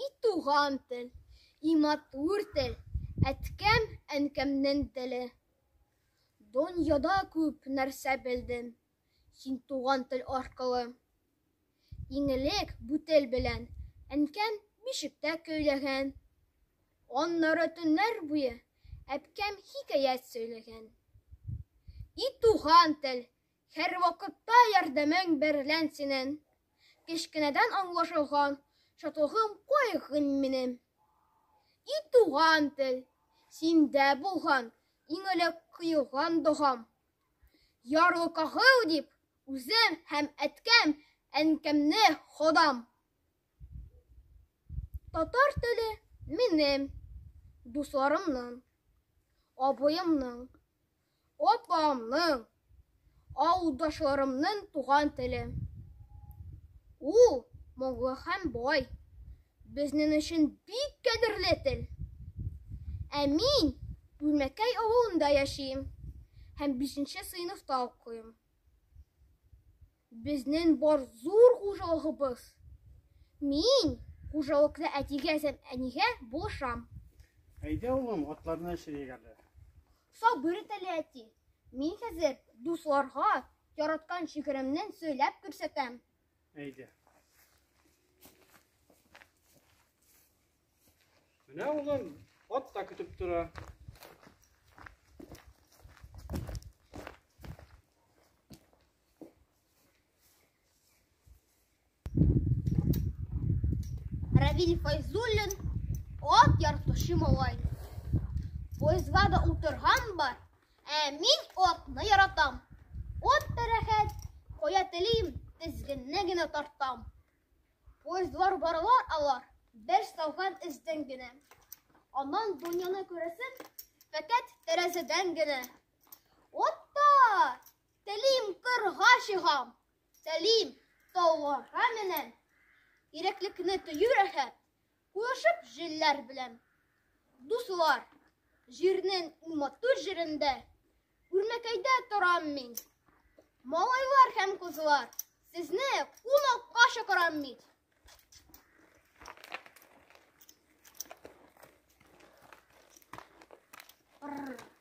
И туган тел, и матур тел, әткәм, әнкәмнең теле. Дөньяда күп нәрсә белдем, син туган тел аркылы. Иң элек бу тел белән әнкәм бишектә көйләгән. Аннары төннәр буе әбкәм хикәят сөйләгән. И туган тел, һәрвакытта ярдәмең берлән синең. Кечкенәдән аңлашылган шатлыгым кайгым минем. И туган тел, синдә булган иң элек кыелган догам. Ярлыкагыл дип, үзем һәм әткәм, әнкәмне ходам. Татар теле минем, дусларымның, абыемның, апамның, авылдашларымның туган теле. Ул моңлы һәм бай, безнең өчен бик кадерле тел. Ә мин Үрмәкәй авылында яшим һәм бишенче сыйныфта укыйм. Безнең бар зур хуҗалыгыбыз. Мин хуҗалыкта әтигә һәм әнигә булышам. Әйдә, улым, атларны эчерик әле. Сабыр ит әле, әти. Мин хәзер дусларга яраткан шигыремне сөйләп күрсәтәм. Әйдә. Менә улым, ат та көтеп тора. Равиль Файзуллин ат яратучы малай. Поездга да утырган бар, ә мин атны яратам. Ат та рәхәт, кая телим, тезгенне генә тартам. Поездлар баралар алар, бер салган эздән генә. Аннан дөньяны күрәсең, фәкать тәрәзәдән генә. Отта! Телим кырга чыгам, телим тауларга менәм. Иреклекне тою рәхәт, куышып җилләр белән. Дуслар, җирнең иң матур җирендә, Үрмәкәйдә торам мин. Малайлар һәм кызлар, сезне кунакка чакырам мин. Рр.